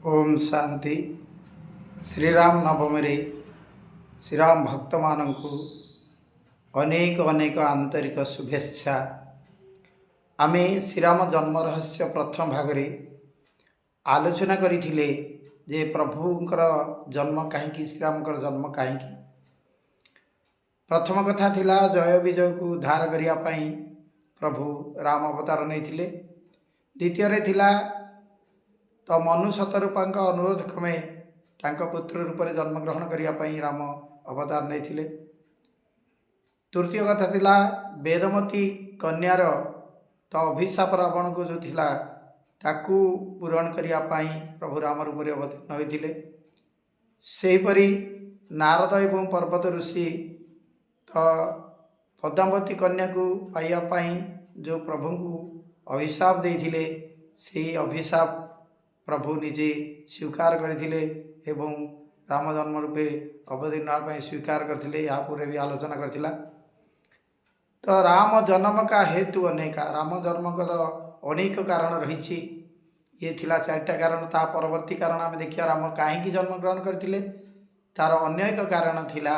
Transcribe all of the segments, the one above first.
ଓମ୍ ଶାନ୍ତି। ଶ୍ରୀରାମ ନବମୀରେ ଶ୍ରୀରାମ ଭକ୍ତମାନଙ୍କୁ ଅନେକ ଅନେକ ଆନ୍ତରିକ ଶୁଭେଚ୍ଛା। ଆମେ ଶ୍ରୀରାମ ଜନ୍ମ ରହସ୍ୟ ପ୍ରଥମ ଭାଗରେ ଆଲୋଚନା କରିଥିଲେ ଯେ ପ୍ରଭୁଙ୍କର ଜନ୍ମ କାହିଁକି, ଶ୍ରୀରାମଙ୍କର ଜନ୍ମ କାହିଁକି। ପ୍ରଥମ କଥା ଥିଲା, ଜୟ ବିଜୟକୁ ଉଦ୍ଧାର କରିବା ପାଇଁ ପ୍ରଭୁ ରାମ ଅବତାର ନେଇଥିଲେ। ଦ୍ୱିତୀୟରେ ଥିଲା ତ ମନୁ ଶତରୂପାଙ୍କ ଅନୁରୋଧ କ୍ରମେ ତାଙ୍କ ପୁତ୍ର ରୂପରେ ଜନ୍ମଗ୍ରହଣ କରିବା ପାଇଁ ରାମ ଅବତାର ନେଇଥିଲେ। ତୃତୀୟ କଥା ଥିଲା, ବେଦମତୀ କନ୍ୟାର ତ ଅଭିଶାପ ରାବଣକୁ ଯେଉଁ ଥିଲା, ତାକୁ ପୂରଣ କରିବା ପାଇଁ ପ୍ରଭୁ ରାମ ରୂପରେ ଅବତୀର୍ଣ୍ଣ ହୋଇଥିଲେ। ସେହିପରି ନାରଦ ଏବଂ ପର୍ବତ ଋଷି ତ ପଦ୍ମାବତୀ କନ୍ୟାକୁ ପାଇବା ପାଇଁ ଯେଉଁ ପ୍ରଭୁଙ୍କୁ ଅଭିଶାପ ଦେଇଥିଲେ, ସେହି ଅଭିଶାପ ପ୍ରଭୁ ନିଜେ ସ୍ୱୀକାର କରିଥିଲେ ଏବଂ ରାମ ଜନ୍ମ ରୂପେ ଅବତୀର୍ଣ୍ଣ ହେବା ପାଇଁ ସ୍ୱୀକାର କରିଥିଲେ। ଏହା ପରେ ବି ଆଲୋଚନା କରିଥିଲା ତ ରାମ ଜନ୍ମ କା ହେତୁ ଅନେକା। ରାମ ଜନ୍ମଙ୍କର ଅନେକ କାରଣ ରହିଛି। ଇଏ ଥିଲା ଚାରିଟା କାରଣ। ତା ପରବର୍ତ୍ତୀ କାରଣ ଆମେ ଦେଖିବା, ରାମ କାହିଁକି ଜନ୍ମଗ୍ରହଣ କରିଥିଲେ, ତାର ଅନ୍ୟ ଏକ କାରଣ ଥିଲା।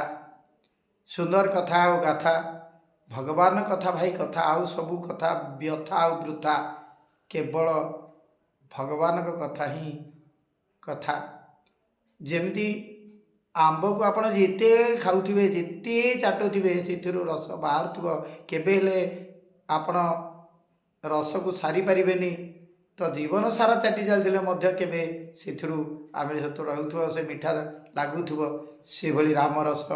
ସୁନ୍ଦର କଥା ଆଉ ଗାଥା, ଭଗବାନ କଥା ଭାଇ କଥା, ଆଉ ସବୁ କଥା ବ୍ୟଥା ଆଉ ବୃଥା। କେବଳ ଭଗବାନଙ୍କ କଥା ହିଁ କଥା। ଯେମିତି ଆମ୍ବକୁ ଆପଣ ଯେତେ ଖାଉଥିବେ, ଯେତେ ଚାଟୁଥିବେ, ସେଥିରୁ ରସ ବାହାରୁଥିବ, କେବେ ହେଲେ ଆପଣ ରସକୁ ସାରିପାରିବେନି। ତ ଜୀବନ ସାରା ଚାଟି ଚାଲିଥିଲେ ମଧ୍ୟ କେବେ ସେଥିରୁ ଆମେ ସେତୁ ରହୁଥିବ, ସେ ମିଠା ଲାଗୁଥିବ। ସେଭଳି ରାମ ରସ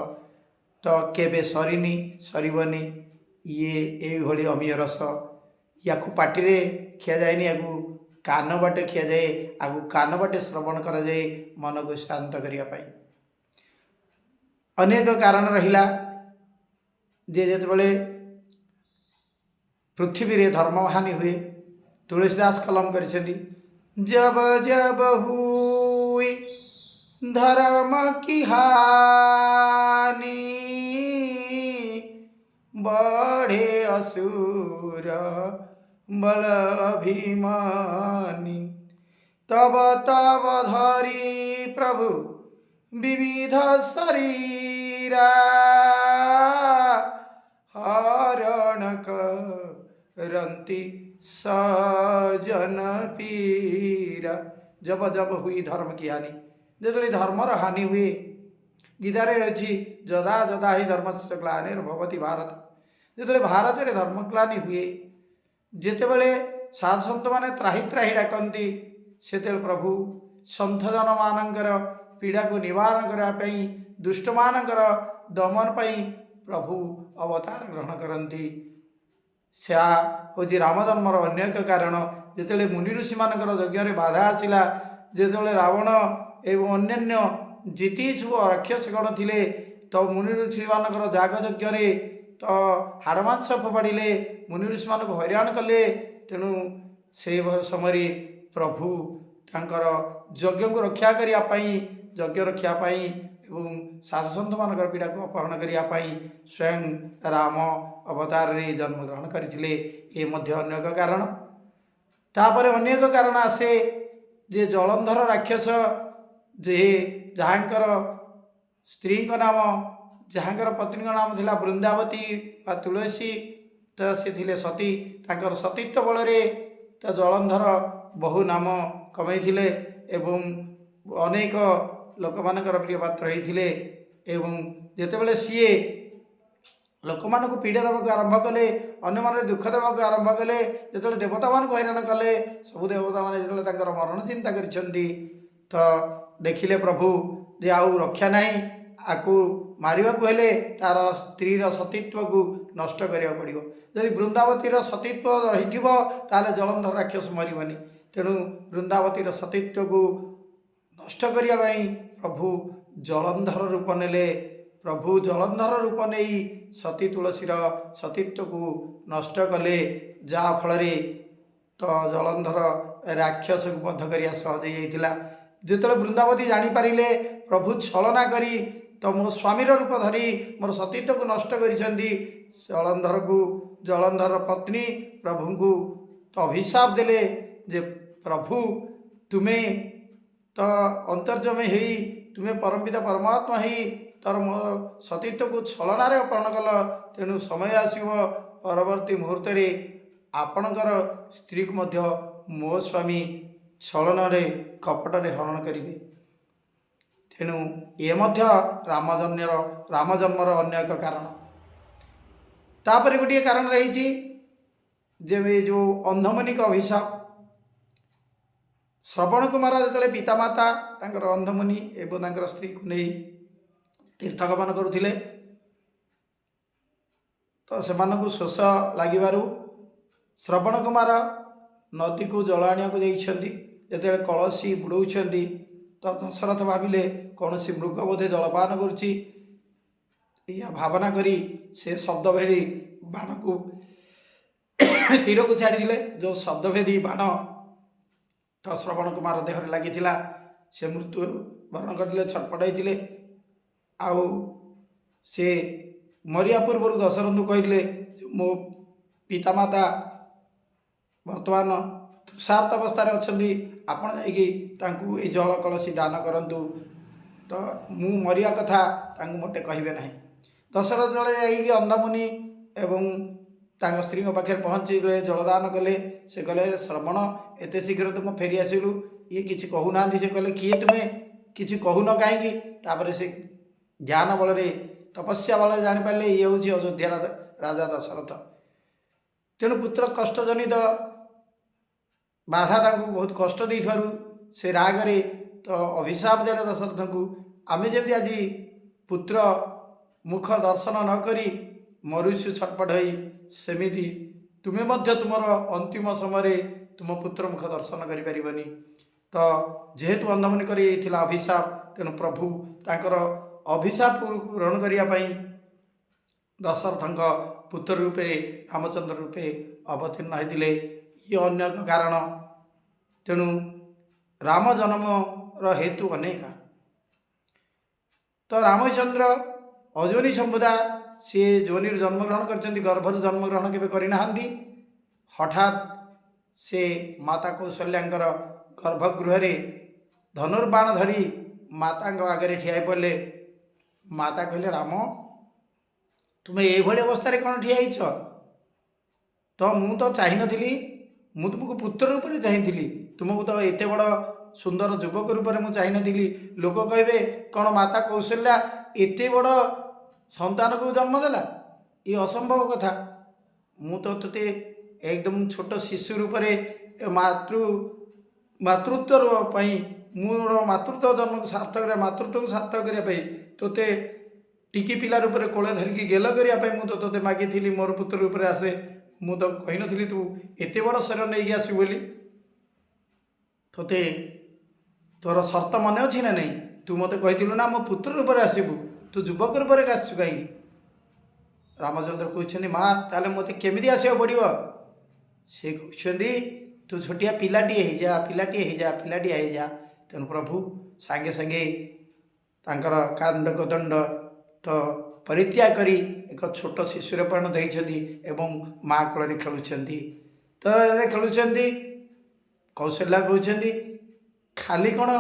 ତ କେବେ ସରିନି, ସରିବନି। ଇଏ ଏଇଭଳି ଅମୀୟ ରସ। ୟାକୁ ପାଟିରେ ଖିଆଯାଏନି, ୟାକୁ କାନ ବାଟେ ଖିଆଯାଏ। ଆକୁ କାନ ବାଟେ ଶ୍ରବଣ କରାଯାଏ ମନକୁ ଶାନ୍ତ କରିବା ପାଇଁ। ଅନେକ କାରଣ ରହିଲା ଯେ ଯେତେବେଳେ ପୃଥିବୀରେ ଧର୍ମହାନି ହୁଏ, ତୁଳସୀ ଦାସ କଲମ କରିଛନ୍ତି, जब जब हुई धर्म की हानि, बढ़े असुर बल अभिमानी, तब तब धरि प्रभु विविध शरीरा, हरण करन्ति सजन पीरा। जब जब हुई धर्म की हानि, ଯେତେବେଳେ ଧର୍ମର ହାନି ହୁଏ। ଗୀତାରେ ଅଛି, यदा यदा हि धर्मस्य ग्लानिर्भवति भारत। ଯେତେବେଳେ ଭାରତରେ ଧର୍ମଗ୍ଲାନି ହୁଏ, ଯେତେବେଳେ ସାଧୁସନ୍ଥମାନେ ତ୍ରାହି ତ୍ରାହି ଡାକନ୍ତି, ସେତେବେଳେ ପ୍ରଭୁ ସନ୍ଥଜନମାନଙ୍କର ପୀଡ଼ାକୁ ନିବାରଣ କରିବା ପାଇଁ, ଦୁଷ୍ଟମାନଙ୍କର ଦମନ ପାଇଁ ପ୍ରଭୁ ଅବତାର ଗ୍ରହଣ କରନ୍ତି। ସେହା ହେଉଛି ରାମ ଜନ୍ମର ଅନ୍ୟ ଏକ କାରଣ। ଯେତେବେଳେ ମୁନି ଋଷିମାନଙ୍କର ଯଜ୍ଞରେ ବାଧା ଆସିଲା, ଯେତେବେଳେ ରାବଣ ଏବଂ ଅନ୍ୟାନ୍ୟ ଯେତିକି ସବୁ ରାକ୍ଷସ ଗଣ ଥିଲେ, ତ ମୁନି ଋଷିମାନଙ୍କର ଯାଗ ଯଜ୍ଞରେ ତ ହାଡ଼ ମାଂସ ଫୋପାଡ଼ିଲେ, ମୁନି ଋଷିମାନଙ୍କୁ ହଇରାଣ କଲେ, ତେଣୁ ସେଇ ସମୟରେ ପ୍ରଭୁ ତାଙ୍କର ଯଜ୍ଞକୁ ରକ୍ଷା କରିବା ପାଇଁ, ଯଜ୍ଞ ରଖିବା ପାଇଁ ଏବଂ ସାଧୁସନ୍ଥମାନଙ୍କର ପୀଡ଼ାକୁ ଅପହରଣ କରିବା ପାଇଁ ସ୍ୱୟଂ ରାମ ଅବତାରରେ ଜନ୍ମଗ୍ରହଣ କରିଥିଲେ। ଏ ମଧ୍ୟ ଅନ୍ୟ ଏକ କାରଣ। ତାପରେ ଅନ୍ୟ ଏକ କାରଣ ଆସେ ଯେ ଜଳନ୍ଧର ରାକ୍ଷସ, ଯେ ଯାହାଙ୍କର ସ୍ତ୍ରୀଙ୍କ ନାମ, ଯାହାଙ୍କର ପତ୍ନୀଙ୍କ ନାମ ଥିଲା ବୃନ୍ଦାବତୀ ବା ତୁଳସୀ, ତ ସେ ଥିଲେ ସତୀ। ତାଙ୍କର ସତୀତ୍ୱ ବଳରେ ତ ଜଳନ୍ଧର ବହୁ ନାମ କମେଇଥିଲେ ଏବଂ ଅନେକ ଲୋକମାନଙ୍କର ପ୍ରିୟ ପାତ୍ର ହେଇଥିଲେ। ଏବଂ ଯେତେବେଳେ ସିଏ ଲୋକମାନଙ୍କୁ ପୀଡ଼ା ଦେବାକୁ ଆରମ୍ଭ କଲେ, ଅନ୍ୟମାନଙ୍କୁ ଦୁଃଖ ଦେବାକୁ ଆରମ୍ଭ କଲେ, ଯେତେବେଳେ ଦେବତାମାନଙ୍କୁ ହଇରାଣ କଲେ, ସବୁ ଦେବତାମାନେ ଯେତେବେଳେ ତାଙ୍କର ମରଣ ଚିନ୍ତା କରିଛନ୍ତି, ତ ଦେଖିଲେ ପ୍ରଭୁ ଯେ ଆଉ ରକ୍ଷା ନାହିଁ। ଆକୁ ମାରିବାକୁ ହେଲେ ତାର ସ୍ତ୍ରୀର ସତୀତ୍ୱକୁ ନଷ୍ଟ କରିବାକୁ ପଡ଼ିବ। ଯଦି ବୃନ୍ଦାବତୀର ସତୀତ୍ୱ ରହିଥିବ, ତାହେଲେ ଜଳନ୍ଧର ରାକ୍ଷସ ମରିବନି। ତେଣୁ ବୃନ୍ଦାବତୀର ସତୀତ୍ୱକୁ ନଷ୍ଟ କରିବା ପାଇଁ ପ୍ରଭୁ ଜଳନ୍ଧର ରୂପ ନେଲେ। ପ୍ରଭୁ ଜଳନ୍ଧର ରୂପ ନେଇ ସତୀ ତୁଳସୀର ସତୀତ୍ୱକୁ ନଷ୍ଟ କଲେ, ଯାହାଫଳରେ ତ ଜଳନ୍ଧର ରାକ୍ଷସକୁ ବଧ କରିବା ସହଜ ହେଇଯାଇଥିଲା। ଯେତେବେଳେ ବୃନ୍ଦାବତୀ ଜାଣିପାରିଲେ, ପ୍ରଭୁ ଛଳନା କରି ତ ମୋ ସ୍ୱାମୀର ରୂପ ଧରି ମୋର ସତୀତ୍ୱକୁ ନଷ୍ଟ କରିଛନ୍ତି, ଜଳନ୍ଧରକୁ, ଜଳନ୍ଧର ପତ୍ନୀ ପ୍ରଭୁଙ୍କୁ ତ ଅଭିଶାପ ଦେଲେ ଯେ ପ୍ରଭୁ, ତୁମେ ତ ଅନ୍ତର୍ଯାମୀ ହେଇ ତୁମେ ପରମପିତା ପରମାତ୍ମା ହେଇ ତାର ମୋ ସତୀତ୍ୱକୁ ଛଳନାରେ ଅପହରଣ କଲ। ତେଣୁ ସମୟ ଆସିବ, ପରବର୍ତ୍ତୀ ମୁହୂର୍ତ୍ତରେ ଆପଣଙ୍କର ସ୍ତ୍ରୀକୁ ମଧ୍ୟ ମୋ ସ୍ୱାମୀ ଛଳନାରେ କପଟରେ ହରଣ କରିବେ। ତେଣୁ ଏ ମଧ୍ୟ ରାମ ଜନ୍ମର ଅନ୍ୟ ଏକ କାରଣ। ତାପରେ ଗୋଟିଏ କାରଣ ରହିଛି ଯେ ଯେଉଁ ଅନ୍ଧମୁନିଙ୍କ ଅଭିଶାପ। ଶ୍ରବଣ କୁମାର ଯେତେବେଳେ ପିତାମାତା ତାଙ୍କର ଅନ୍ଧମୁନି ଏବଂ ତାଙ୍କର ସ୍ତ୍ରୀକୁ ନେଇ ତୀର୍ଥଗମନ କରୁଥିଲେ, ତ ସେମାନଙ୍କୁ ଶୋଷ ଲାଗିବାରୁ ଶ୍ରବଣ କୁମାର ନଦୀକୁ ଜଳ ଆଣିବାକୁ ଯାଇଛନ୍ତି। ଯେତେବେଳେ କଳସୀ ବୁଡ଼ଉଛନ୍ତି, ତ ଦଶରଥ ଭାବିଲେ କୌଣସି ମୃଗ ବୋଧେ ଜଳପାନ କରୁଛି। ଏହା ଭାବନା କରି ସେ ଶବ୍ଦଭେଦୀ ବାଣକୁ ତୀରକୁ ଛାଡ଼ିଥିଲେ। ଯେଉଁ ଶବ୍ଦଭେଦୀ ବାଣ ତ ଶ୍ରବଣ କୁମାର ଦେହରେ ଲାଗିଥିଲା, ସେ ମୃତ୍ୟୁ ବରଣ କରିଥିଲେ, ଛଟପଟ ହେଇଥିଲେ। ଆଉ ସେ ମରିବା ପୂର୍ବରୁ ଦଶରଥଙ୍କୁ କହିଥିଲେ, ମୋ ପିତାମାତା ବର୍ତ୍ତମାନ ତୃଷାର୍ତ୍ତ ଅବସ୍ଥାରେ ଅଛନ୍ତି, ଆପଣ ଯାଇକି ତାଙ୍କୁ ଏଇ ଜଳ କଳସୀ ଦାନ କରନ୍ତୁ, ତ ମୁଁ ମରିବା କଥା ତାଙ୍କୁ ମୋଟେ କହିବେ ନାହିଁ। ଦଶରଥ ଜଳେ ଯାଇକି ଅନ୍ଧମୁନି ଏବଂ ତାଙ୍କ ସ୍ତ୍ରୀଙ୍କ ପାଖରେ ପହଞ୍ଚିଲେ, ଜଳଦାନ କଲେ। ସେ କହିଲେ, ଶ୍ରବଣ, ଏତେ ଶୀଘ୍ର ତୁମ ଫେରି ଆସିଲୁ? ଇଏ କିଛି କହୁନାହାନ୍ତି। ସେ କହିଲେ, କିଏ ତୁମେ? କିଛି କହୁନ କାହିଁକି? ତାପରେ ସେ ଜ୍ଞାନ ବଳରେ, ତପସ୍ୟା ବଳରେ ଜାଣିପାରିଲେ ଇଏ ହେଉଛି ଅଯୋଧ୍ୟାର ରାଜା ଦଶରଥ। ତେଣୁ ପୁତ୍ର କଷ୍ଟଜନିତ ବାଧା ତାଙ୍କୁ ବହୁତ କଷ୍ଟ ଦେଇଥିବାରୁ ସେ ରାଗରେ ତ ଅଭିଶାପ ଦେଲେ ଦଶରଥଙ୍କୁ, ଆମେ ଯେମିତି ଆଜି ପୁତ୍ର ମୁଖ ଦର୍ଶନ ନ କରି ମରୁଛୁ ଛଟପଟ ହୋଇ, ସେମିତି ତୁମେ ମଧ୍ୟ ତୁମର ଅନ୍ତିମ ସମୟରେ ତୁମ ପୁତ୍ର ମୁଖ ଦର୍ଶନ କରିପାରିବନି। ତ ଯେହେତୁ ଅନ୍ଧମୁନି କରି ଥିଲା ଅଭିଶାପ, ତେଣୁ ପ୍ରଭୁ ତାଙ୍କର ଅଭିଶାପକୁ ଗ୍ରହଣ କରିବା ପାଇଁ ଦଶରଥଙ୍କ ପୁତ୍ର ରୂପେ ରାମଚନ୍ଦ୍ର ରୂପେ ଅବତୀର୍ଣ୍ଣ ହୋଇଥିଲେ। ଇଏ ଅନ୍ୟ ଏକ କାରଣ। ତେଣୁ ରାମ ଜନ୍ମର ହେତୁ ଅନେକ। ତ ରାମଚନ୍ଦ୍ର ଅଯୋନି ସମ୍ଭୁଦା, ସିଏ ଯୋନିରୁ ଜନ୍ମଗ୍ରହଣ କରିଛନ୍ତି, ଗର୍ଭରୁ ଜନ୍ମଗ୍ରହଣ କେବେ କରିନାହାନ୍ତି। ହଠାତ୍ ସେ ମାତା କୌଶଲ୍ୟାଙ୍କର ଗର୍ଭଗୃହରେ ଧନୁର୍ବାଣ ଧରି ମାତାଙ୍କ ଆଗରେ ଠିଆ ହେଇପଡ଼ିଲେ। ମାତା କହିଲେ, ରାମ, ତୁମେ ଏଇଭଳି ଅବସ୍ଥାରେ କ'ଣ ଠିଆ ହେଇଛ? ତ ମୁଁ ତ ଚାହିଁନଥିଲି, ମୁଁ ତୁମକୁ ପୁତ୍ର ରୂପରେ ଚାହିଁଥିଲି, ତୁମକୁ ତ ଏତେ ବଡ଼ ସୁନ୍ଦର ଯୁବକ ରୂପରେ ମୁଁ ଚାହିଁନଥିଲି। ଲୋକ କହିବେ କ'ଣ ମାତା କୌଶଲ୍ୟା ଏତେ ବଡ଼ ସନ୍ତାନକୁ ଜନ୍ମ ଦେଲା? ଇଏ ଅସମ୍ଭବ କଥା। ମୁଁ ତ ତୋତେ ଏକଦମ ଛୋଟ ଶିଶୁ ରୂପରେ ମାତୃତ୍ୱ ପାଇଁ, ମୋର ମାତୃତ୍ୱ ଜନ୍ମକୁ ସାର୍ଥକ କରିବା, ମାତୃତ୍ୱକୁ ସାର୍ଥକ କରିବା ପାଇଁ, ତୋତେ ଟିକି ପିଲା ରୂପରେ କୋଳେ ଧରିକି ଗେଲ କରିବା ପାଇଁ ମୁଁ ତ ତୋତେ ମାଗିଥିଲି, ମୋର ପୁତ୍ର ରୂପରେ ଆସେ। ମୁଁ ତ କହିନଥିଲି ତୁ ଏତେ ବଡ଼ ଶରୀର ନେଇକି ଆସିବୁ ବୋଲି। ତୋତେ ତୋର ସର୍ତ୍ତ ମନେ ଅଛି ନା ନାହିଁ? ତୁ ମୋତେ କହିଥିଲୁ ନା ମୋ ପୁତ୍ର ରୂପରେ ଆସିବୁ, ତୁ ଯୁବକ ରୂପରେ ଆସିଛୁ କାହିଁକି? ରାମଚନ୍ଦ୍ର କହୁଛନ୍ତି, ମା, ତାହେଲେ ମୋତେ କେମିତି ଆସିବାକୁ ପଡ଼ିବ? ସେ କହୁଛନ୍ତି, ତୁ ଛୋଟିଆ ପିଲାଟିଏ ହେଇଯା, ପିଲାଟିଏ ହେଇଯା, ପିଲାଟିଏ ହେଇଯା। ତେଣୁ ପ୍ରଭୁ ସାଙ୍ଗେ ସାଙ୍ଗେ ତାଙ୍କର କାଣ୍ଡ କୋଦଣ୍ଡ ତ ପରିତ୍ୟାଗ କରି ଏକ ଛୋଟ ଶିଶୁରେ ପରିଣତ ହେଇଛନ୍ତି ଏବଂ ମା କୋଳରେ ଖେଳୁଛନ୍ତି। ତ ଖେଳୁଛନ୍ତି। କୌଶଲ୍ୟା କହୁଛନ୍ତି, ଖାଲି କ'ଣ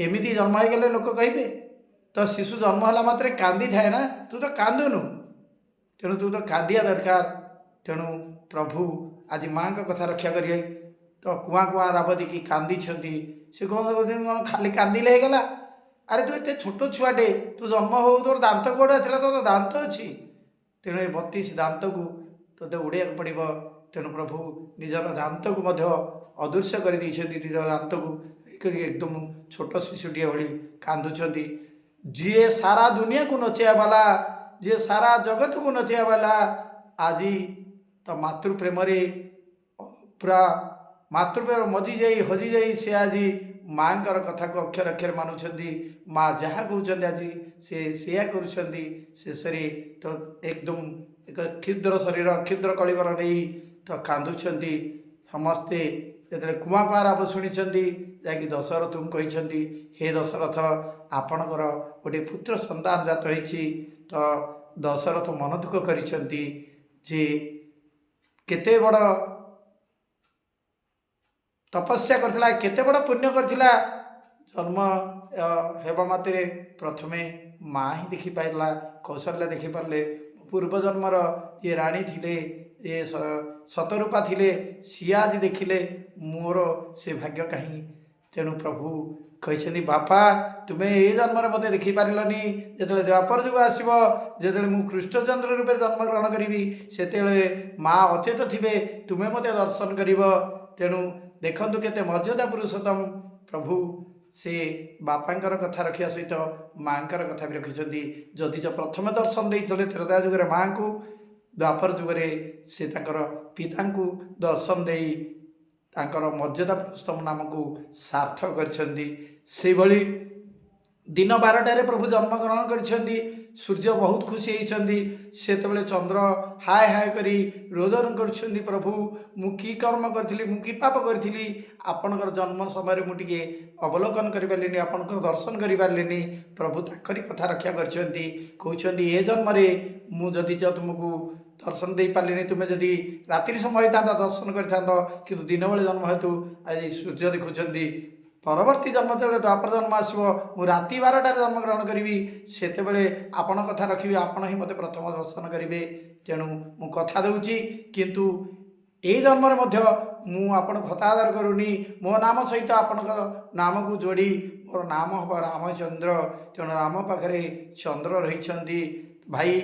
ଏମିତି ଜନ୍ମ ହେଇଗଲେ ଲୋକ କହିବେ? ତ ଶିଶୁ ଜନ୍ମ ହେଲା ମାତ୍ରେ କାନ୍ଦିଥାଏ ନା, ତୁ ତ କାନ୍ଦୁନୁ, ତେଣୁ ତୁ ତ କାନ୍ଦିବା ଦରକାର। ତେଣୁ ପ୍ରଭୁ ଆଜି ମାଆଙ୍କ କଥା ରକ୍ଷା କରିବେ ତ କୁଆଁ କୁଆଁ ରାବ ଦେଇକି କାନ୍ଦିଛନ୍ତି। ସେ କ'ଣ କହୁଛନ୍ତି, କ'ଣ ଖାଲି କାନ୍ଦିଲେ ହେଇଗଲା? ଆରେ ତୁ ଏତେ ଛୋଟ ଛୁଆଟେ, ତୁ ଜନ୍ମ ହଉ ତୋର ଦାନ୍ତ କୁଆଡ଼ୁ ଆସିଲା? ତୋର ଦାନ୍ତ ଅଛି, ତେଣୁ ଏ 32 ଦାନ୍ତକୁ ତୋତେ ଉଡ଼େଇବାକୁ ପଡ଼ିବ। ତେଣୁ ପ୍ରଭୁ ନିଜର ଦାନ୍ତକୁ ମଧ୍ୟ ଅଦୃଶ୍ୟ କରିଦେଇଛନ୍ତି। ନିଜ ଦାନ୍ତକୁ କରି ଏକଦମ ଛୋଟ ଶିଶୁଟିଏ ଭଳି କାନ୍ଦୁଛନ୍ତି। ଯିଏ ସାରା ଦୁନିଆକୁ ନଚେଇବା ବାଲା, ଯିଏ ସାରା ଜଗତକୁ ନଚେଇବା ବାଲା, ଆଜି ତ ମାତୃ ପ୍ରେମରେ ପୁରା ମାତୃପ୍ରେମ ମଜିଯାଇ ହଜିଯାଇ ସେ ଆଜି ମାଆଙ୍କର କଥାକୁ ଅକ୍ଷର ଅକ୍ଷର ମାନୁଛନ୍ତି। ମା ଯାହା କହୁଛନ୍ତି ଆଜି ସେ ସେଇଆ କରୁଛନ୍ତି। ଶେଷରେ ତ ଏକଦମ ଏକ କ୍ଷୁଦ୍ର ଶରୀର, କ୍ଷୁଦ୍ର କଳିବର ନେଇ ତ କାନ୍ଦୁଛନ୍ତି। ସମସ୍ତେ ଯେତେବେଳେ କୁଆଁ କୁଆଁ ରାବ ଶୁଣିଛନ୍ତି, ଯାଇକି ଦଶରଥଙ୍କୁ କହିଛନ୍ତି, ହେ ଦଶରଥ, ଆପଣଙ୍କର ଗୋଟିଏ ପୁତ୍ର ସନ୍ତାନ ଜାତ ହେଇଛି। ତ ଦଶରଥ ମନ ଦୁଃଖ କରିଛନ୍ତି ଯେ କେତେ ବଡ଼ ତପସ୍ୟା କରିଥିଲା, କେତେ ବଡ଼ ପୁଣ୍ୟ କରିଥିଲା ଜନ୍ମ ହେବା ମାତ୍ରେ ପ୍ରଥମେ ମା ହିଁ ଦେଖିପାରିଲା, କୌଶଲ୍ୟା ଦେଖିପାରିଲେ। ପୂର୍ବଜନ୍ମର ଯିଏ ରାଣୀ ଥିଲେ, ଯିଏ ଶତରୂପା ଥିଲେ, ସିଏ ଆଜି ଦେଖିଲେ, ମୋର ସେ ଭାଗ୍ୟ କାହିଁ? ତେଣୁ ପ୍ରଭୁ କହିଛନ୍ତି, ବାପା, ତୁମେ ଏ ଜନ୍ମରେ ମୋତେ ଦେଖିପାରିଲନି, ଯେତେବେଳେ ଦ୍ୱାପର ଯୁଗ ଆସିବ, ଯେତେବେଳେ ମୁଁ କୃଷ୍ଣଚନ୍ଦ୍ର ରୂପରେ ଜନ୍ମଗ୍ରହଣ କରିବି, ସେତେବେଳେ ମା ଅଚେତ ଥିବେ, ତୁମେ ମୋତେ ଦର୍ଶନ କରିବ। ତେଣୁ ଦେଖନ୍ତୁ କେତେ ମର୍ଯ୍ୟାଦା ପୁରୁଷୋତ୍ତମ ପ୍ରଭୁ। ସେ ବାପାଙ୍କର କଥା ରଖିବା ସହିତ ମାଙ୍କର କଥା ବି ରଖିଛନ୍ତି। ଯଦି ଯେ ପ୍ରଥମେ ଦର୍ଶନ ଦେଇଥିଲେ ତ୍ରେତୟା ଯୁଗରେ ମାଙ୍କୁ, ଦ୍ୱାପର ଯୁଗରେ ସେ ତାଙ୍କର ପିତାଙ୍କୁ ଦର୍ଶନ ଦେଇ ତାଙ୍କର ମର୍ଯ୍ୟାଦା ପୁରୁଷୋତ୍ତମ ନାମକୁ ସାର୍ଥକ କରିଛନ୍ତି। ସେଇଭଳି ଦିନ 12ଟାରେ ପ୍ରଭୁ ଜନ୍ମଗ୍ରହଣ କରିଛନ୍ତି। ସୂର୍ଯ୍ୟ ବହୁତ ଖୁସି ହେଇଛନ୍ତି। ସେତେବେଳେ ଚନ୍ଦ୍ର ହାୟ ହାୟ କରି ରୋଦନ କରୁଛନ୍ତି, ପ୍ରଭୁ, ମୁଁ କି କର୍ମ କରିଥିଲି, ମୁଁ କି ପାପ କରିଥିଲି, ଆପଣଙ୍କର ଜନ୍ମ ସମୟରେ ମୁଁ ଟିକେ ଅବଲୋକନ କରିପାରିଲିନି, ଆପଣଙ୍କର ଦର୍ଶନ କରିପାରିଲିନି। ପ୍ରଭୁ ତାଙ୍କରି କଥା ରକ୍ଷା କରିଛନ୍ତି। କହୁଛନ୍ତି, ଏ ଜନ୍ମରେ ମୁଁ ଯଦି ତୁମକୁ ଦର୍ଶନ ଦେଇପାରିଲିନି, ତୁମେ ଯଦି ରାତ୍ରି ସମୟ ହେଇଥାନ୍ତା ଦର୍ଶନ କରିଥାନ୍ତ, କିନ୍ତୁ ଦିନବେଳେ ଜନ୍ମ ହେତୁ ଆଜି ସୂର୍ଯ୍ୟ ଦେଖୁଛନ୍ତି। ପରବର୍ତ୍ତୀ ଜନ୍ମ ଯେତେବେଳେ ଦ୍ୱାପର ଜନ୍ମ ଆସିବ, ମୁଁ ରାତି 12ଟାରେ ଜନ୍ମଗ୍ରହଣ କରିବି, ସେତେବେଳେ ଆପଣ କଥା ରଖିବି, ଆପଣ ହିଁ ମୋତେ ପ୍ରଥମ ଦର୍ଶନ କରିବେ। ତେଣୁ ମୁଁ କଥା ଦେଉଛି, କିନ୍ତୁ ଏଇ ଜନ୍ମରେ ମଧ୍ୟ ମୁଁ ଆପଣଙ୍କୁ ହତାଦର କରୁନି। ମୋ ନାମ ସହିତ ଆପଣଙ୍କ ନାମକୁ ଯୋଡ଼ି ମୋର ନାମ ହେବ ରାମଚନ୍ଦ୍ର। ତେଣୁ ରାମ ପାଖରେ ଚନ୍ଦ୍ର ରହିଛନ୍ତି। ଭାଇ,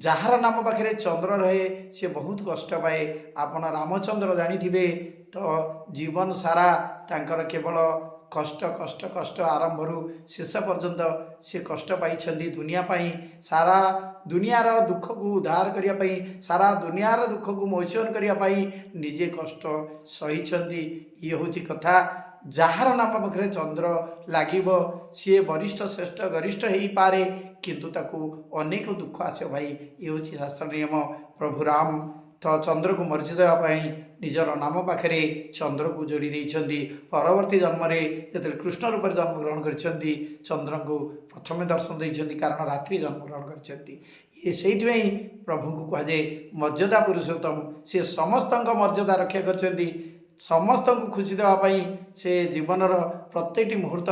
ଯାହାର ନାମ ପାଖରେ ଚନ୍ଦ୍ର ରହେ ସେ ବହୁତ କଷ୍ଟ ପାଏ। ଆପଣ ରାମଚନ୍ଦ୍ର ଜାଣିଥିବେ ତ, ଜୀବନ ସାରା ତାଙ୍କର କେବଳ କଷ୍ଟ, କଷ୍ଟ, କଷ୍ଟ। ଆରମ୍ଭରୁ ଶେଷ ପର୍ଯ୍ୟନ୍ତ ସେ କଷ୍ଟ ପାଇଛନ୍ତି ଦୁନିଆ ପାଇଁ, ସାରା ଦୁନିଆର ଦୁଃଖକୁ ଉଦ୍ଧାର କରିବା ପାଇଁ, ସାରା ଦୁନିଆର ଦୁଃଖକୁ ମୋଚନ କରିବା ପାଇଁ ନିଜେ କଷ୍ଟ ସହିଛନ୍ତି। ଇଏ ହେଉଛି କଥା। ଯାହାର ନାମ ପାଖରେ ଚନ୍ଦ୍ର ଲାଗିବ ସିଏ ବରିଷ୍ଠ, ଶ୍ରେଷ୍ଠ, ଗରିଷ୍ଠ ହେଇପାରେ, କିନ୍ତୁ ତାକୁ ଅନେକ ଦୁଃଖ ଆସିବ ଭାଇ। ଇଏ ହେଉଛି ଶାସ୍ତ୍ର ନିୟମ। ପ୍ରଭୁ ରାମ ତ ଚନ୍ଦ୍ରକୁ ମର୍ଯ୍ୟାଦା ଦେବା ପାଇଁ ନିଜର ନାମ ପାଖରେ ଚନ୍ଦ୍ରକୁ ଯୋଡ଼ି ଦେଇଛନ୍ତି। ପରବର୍ତ୍ତୀ ଜନ୍ମରେ ଯେତେବେଳେ କୃଷ୍ଣ ରୂପରେ ଜନ୍ମଗ୍ରହଣ କରିଛନ୍ତି, ଚନ୍ଦ୍ରଙ୍କୁ ପ୍ରଥମେ ଦର୍ଶନ ଦେଇଛନ୍ତି, କାରଣ ରାତ୍ରି ଜନ୍ମଗ୍ରହଣ କରିଛନ୍ତି ଇଏ। ସେଇଥିପାଇଁ ପ୍ରଭୁଙ୍କୁ କୁହାଯାଏ ମର୍ଯ୍ୟାଦା ପୁରୁଷୋତ୍ତମ। ସେ ସମସ୍ତଙ୍କ ମର୍ଯ୍ୟାଦା ରକ୍ଷା କରିଛନ୍ତି। ସମସ୍ତଙ୍କୁ ଖୁସି ଦେବା ପାଇଁ ସେ ଜୀବନର ପ୍ରତ୍ୟେକଟି ମୁହୂର୍ତ୍ତ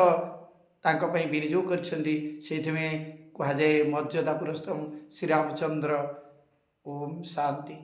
ତାଙ୍କ ପାଇଁ ବିନିଯୋଗ କରିଛନ୍ତି। ସେଇଥିପାଇଁ କୁହାଯାଏ ମର୍ଯ୍ୟାଦା ପୁରୁଷୋତ୍ତମ ଶ୍ରୀରାମଚନ୍ଦ୍ର। ଓମ୍ ଶାନ୍ତି।